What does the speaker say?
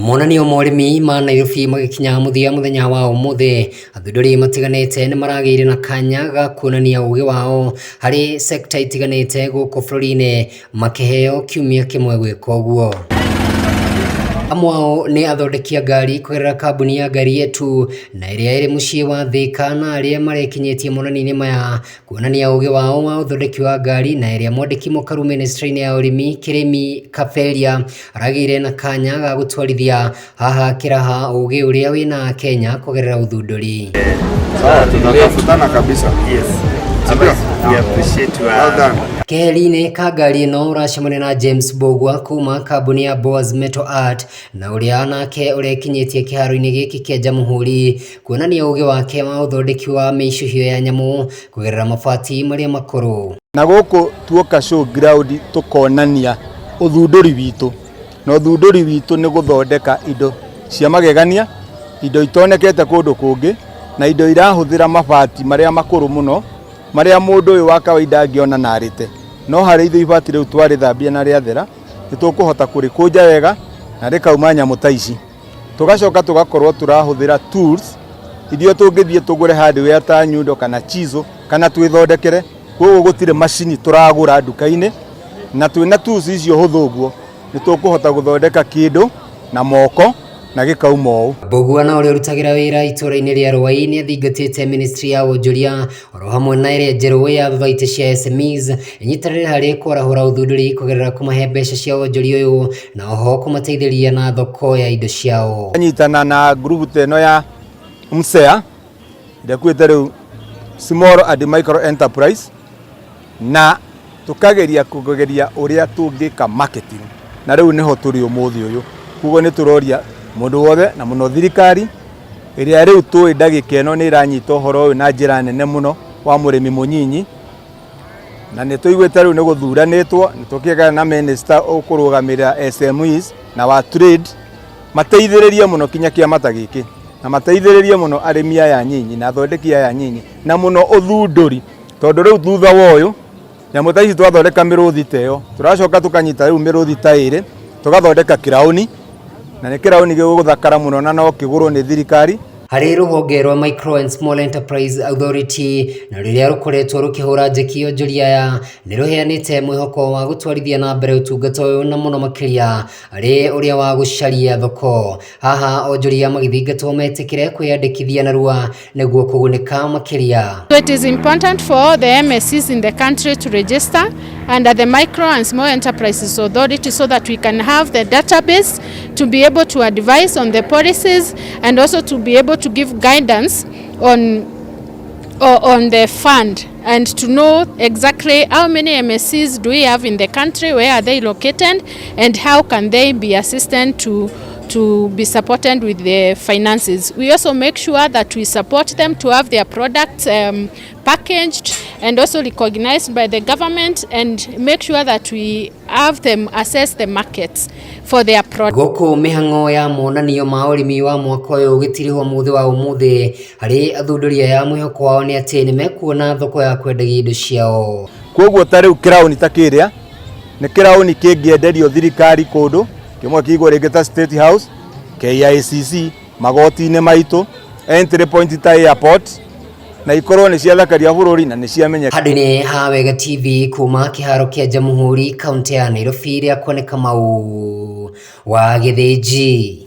Monanio ma ũrĩmi ma Nairobi magĩkinya mũthia mũthenya wa ũmũthĩ, athundũri matiganĩte nĩ maragĩire na kanya ga kuonania ũgĩ wao harĩ sekta itiganĩte gũkũ bũrũri-inĩ makĩheo kiumia kĩmwe gwĩka ũguo. Amwe ao nĩ athondeki a ngari kũgerera kambuni ya Ngari Yetu na ĩrĩa ĩrĩ mũciĩ wa Thika na arĩa marekinyĩtie monanio-inĩ maya kuonania ũgĩ wao wa ũthondeki wa ngari na ĩrĩa mwandĩki mũkaru ministry-inĩ ya ũrĩmi Kĩrĩmi Kaberia aragĩire na kanya ga gũtwarithia haha kĩraha ũgĩ ũrĩa wĩna Kenya kũgerera ũthundũri. Tunatafutana kabisa. Yes. Sindio? We appreciate your Well done. Keheri-inĩ ka ngari ĩno ũracemania na James Mbũgua kuma kambuni ya Boaz Metal Art na ũrĩa nake ũrekinyĩtie kĩharo-inĩ gĩkĩ kĩa Jamhuri kuonania ũgĩ wake wa ũthondeki wa mĩicũhio ya nyamũ kũgerera mabati marĩa makũrũ. Na gũkũ tuoka show ground tũkonania ũthundũri witũ, na ũthundũri witũ nĩ gũthondeka indo cia magegania, indo itonekete kũndũ kũngĩ, na indo irahũthĩra mabati marĩa makũrũ mũno, marĩa mũndũ ũyũ wa kawaida angĩona na arĩte. No harĩ ithuĩ ibati rĩu twarĩthambia na rĩathera, nĩ tũkũhota kũrĩkũnja wega na rĩkauma nyamũ ta ici. Tũgacoka tũgakorwo tũrahũthĩra tools iria tũngĩthiĩ tũgũre hardware ta nyundo kana chisel kana twĩthondekere. Koguo gũtirĩ macini tũragũra nduka-inĩ, na twĩna tools icio hũthũ ũguo nĩ tũkũhota gũthondeka kĩndũ na moko na gĩkauma ũũ. Mbũgua na ũrĩa ũrutagĩra wĩra itũũra-inĩ rĩa Rwai nĩ athingatĩte ministry ya wonjoria oro hamwe na ĩrĩa njerũ ya thothaitĩ cia SMEs ĩnyitanĩre harĩ kwarahũra ũthundũri kũgerera kũmahe mbeca cia wonjoria ũyũ na oho kũmateithĩrĩria na thoko ya indo ciao. Nyitana na group ta ĩno ya MSEA ĩrĩa kuĩte rĩu Small and Micro Enterprise, na tukageria kugeria uria tungika marketing, na riu niho turi umuthi uyu. Koguo ni turoria mundu wothe na muno thirikari ĩrĩa rĩu tũĩ ndagĩka ĩno nĩ ĩranyita ũhoro ũyũ na njĩra nene mũno wa mũrĩmi mũnyinyi, na nĩ tũiguĩte rĩu nĩ gũthuranĩtwo, nĩ tũkĩgana na minister ũkũrũgamĩrĩra SMEs na wa trade, mateithĩrĩrie mũno kinya kĩama ta gĩkĩ, na mateithĩrĩrie mũno arĩmi aya nyinyi na athondeki aya nyinyi, na mũno ũthundũri, tondũ rĩu thutha wa ũyũ nyamũ ta ici twathondeka mĩrũthi ta ĩyo, tũracoka tũkanyita rĩu mĩrũthi ta ĩrĩ tũgathondeka kĩraũni, na nĩ kĩraũni gĩgũthakara mũno na no kĩgũrwo nĩ thirikari. Harĩ rũhonge rwa Micro and Small Enterprise Authority na rũrĩa rũkoretwo rũkĩhũra njeki onjoria aya nĩ rũheanĩte mwĩhoko wa gũtwarithia na mbere ũtungata ũyũ na mũno makĩria arĩ ũrĩa wa gũcaria thoko. Haha onjoria magĩthingatwo metĩkĩre kwĩyandĩkithia narua nĩguo kũgunĩka makĩria. So it is important for all the MSEs in the country to register under the Micro and Small Enterprises Authority so that we can have the database to be able to advise on the policies and also to be able to give guidance on the fund and to know exactly how many MSEs do we have in the country, where are they located, and how can they be assisted to be supported with the finances. We also make sure that we support them to have their products packaged and also recognized by the government, and make sure that we have them assess the markets for their products. Gũkũ mĩhang'o ya monanio ma ũrĩmi wa mwaka ũyũ ũgĩtirihwo mũthĩ wa ũmũthĩ harĩ athundũri aya mwĩhoko wao nĩ atĩ nĩmekuona thoko ya kwendagia indo ciao. Koguo ta rĩu kĩraũni ta kĩrĩa nĩ kĩraũni kĩngĩenderio thirikari kũndũ kĩmwe kĩigwo rĩngĩ ta State House, KICC, magoti-inĩ maitũ, entry point ta airport, na ikorwo nĩ ciathakaria bũrũri na nĩ ciamenyeka. Handũ-inĩ ha Wega TV kuma kĩharo kĩa Jamhuri kaunti ya Nairobi rĩa kuoneka Mau wa Gĩthĩnji.